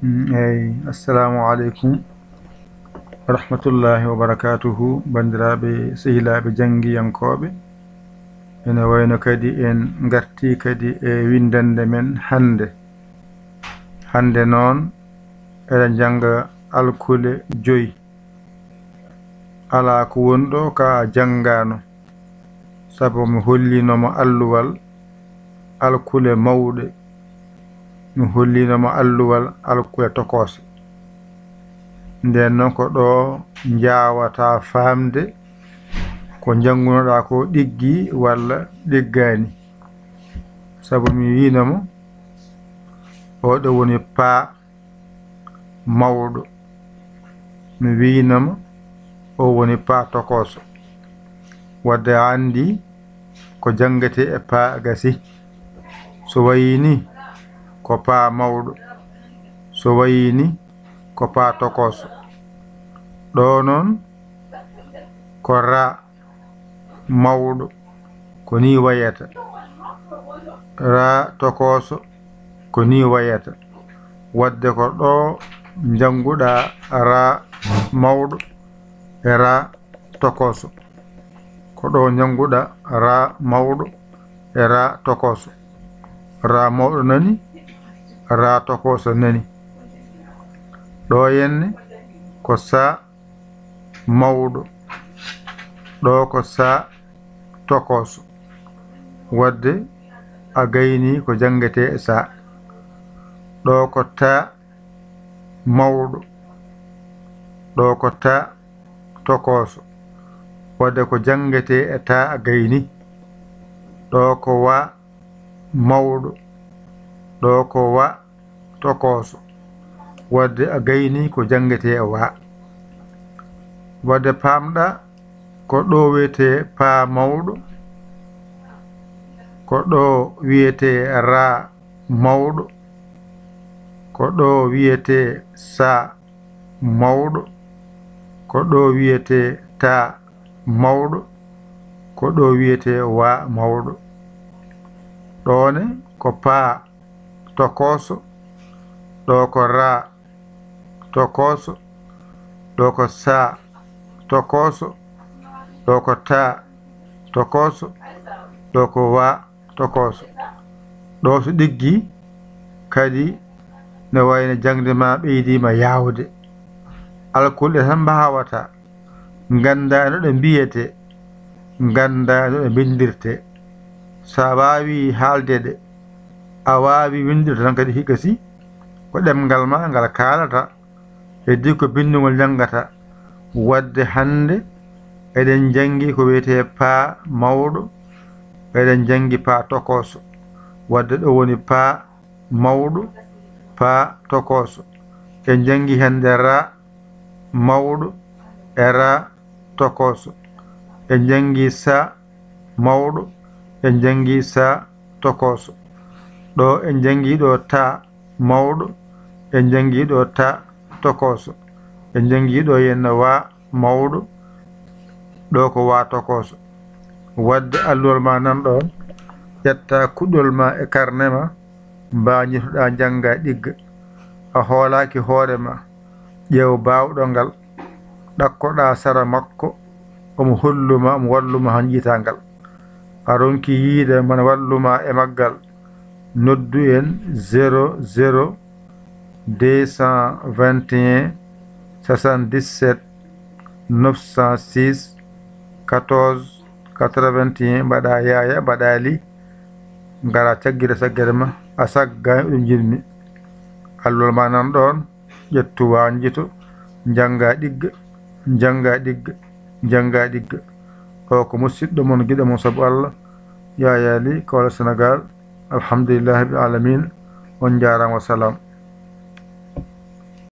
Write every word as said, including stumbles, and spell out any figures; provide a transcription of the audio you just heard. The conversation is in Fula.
Mm, eyi, assalamu aleykum wa rahmatullahi wa barakatuhu, banndiraaɓe, sehilaaɓe janngiyankooɓe. Ene wayno kadi en ngartii kadi e winndannde men hannde. Hannde noon, eɗen njannga alkule joyi. Alaa ko woni ɗo ka a janngaano, sabu mi holliino ma alluwal alkule mawɗe, mi holliino ma alluwal alkule tokooso. Ndeen noon, ko ɗo njaawata faamde ko njanngunoɗaa ko ɗiggi walla ɗiggaani, sabu mi wiino ma, oo ɗo woni paa mawɗo. Mi wiino ma, o woni paa tokooso. Wadde a anndi ko janngetee e paa gasi. So wayii ni, ko paa mawɗo. So wayii ni, ko paa tokooso. Ɗo noon, ko raa mawɗo, ko ni wayata. Raa tokooso, ko ni wayata. Wadde ko ɗo njannguɗaa raa mawɗo e raa tokooso. Ko ɗo njannguɗaa raa mawɗo e raa tokooso. Raa mawɗo nani, raa tokooso nani. Ɗo henne ko saa mawɗo. Ɗo ko saa tokooso. Wadde a gaynii ko janngetee e saa. Ɗo ko taa mawɗo. Ɗo ko taa tokooso. Wadde ko janngetee e taa a gaynii. Ɗo ko waa mawɗo. Ɗo ko waa tokooso. Wadde a gaynii ko janngetee e waa. Wadde paamɗaa ko ɗo wiyetee paa mawɗo, ko ɗo wiyetee raa mawɗo, ko ɗo wiyetee saa mawɗo, ko ɗo wiyetee taa mawɗo, ko ɗo wiyetee waa mawɗo. Ɗo ne ko paa tokooso, ɗo ko raa tokooso, ɗo ko saa tokooso, ɗo ko taa tokooso, ɗo ko waa tokooso. Ɗo so ɗiggi kadi, ne wayno jaŋde ma ɓeydiima yaawde. Alkule tan mbaawata, nganndaa no ɗe mbiyetee, nganndaa no ɗe mbinndirtee. So a waawii haalde ɗe, a waawii winndirde tan kadi hikka si ko ɗemngal ma ngal kaalata, heddii ko binndugol njanngata. Wadde hannde eɗen njanngi ko wiyetee paa mawɗo, eɗen njanngi paa tokooso. Wadde ɗo woni paa mawɗo, paa tokooso. En njanngi hannde raa mawɗo e raa tokooso. En njanngi saa mawɗo, en njanngi saa tokooso. Ɗo en njanngi ɗo taa mawɗo, en njanngi ɗo taa tokooso. En njanngi ɗo henne waa mawɗo, ɗo ko waa tokooso. Wadde alluwal ma nan ɗoon, ƴetta kuɗol ma e karne ma, mbañitoɗaa njannga ɗigga. A hoolaaki hoore ma, ƴeew baawɗo ngal, ɗakkoɗaa sara makko, omo hollu ma, omo wallu ma haa njiitaa ngal. A ronki yiide mo na wallu ma e maggal, noddu en zéro zéro deux cent vingt et un soixante-dix-sept neuf cent six quatorze quatre-vingt-un, mbaɗa yaaya, mbaɗa li, ngara caggira saggere ma, a sagga ɗum jinmi. Alluwal ma nan ɗoon, ƴettu waanjito, njannga ɗigga, njannga ɗigga, njannga ɗigga. O ko musidɗo mon, giɗo mon sabu Allah, Yaya Ly, Kaolack, Sénégal. Alhamdulillahi rabbil alamin. On njaaraama, wa salaam.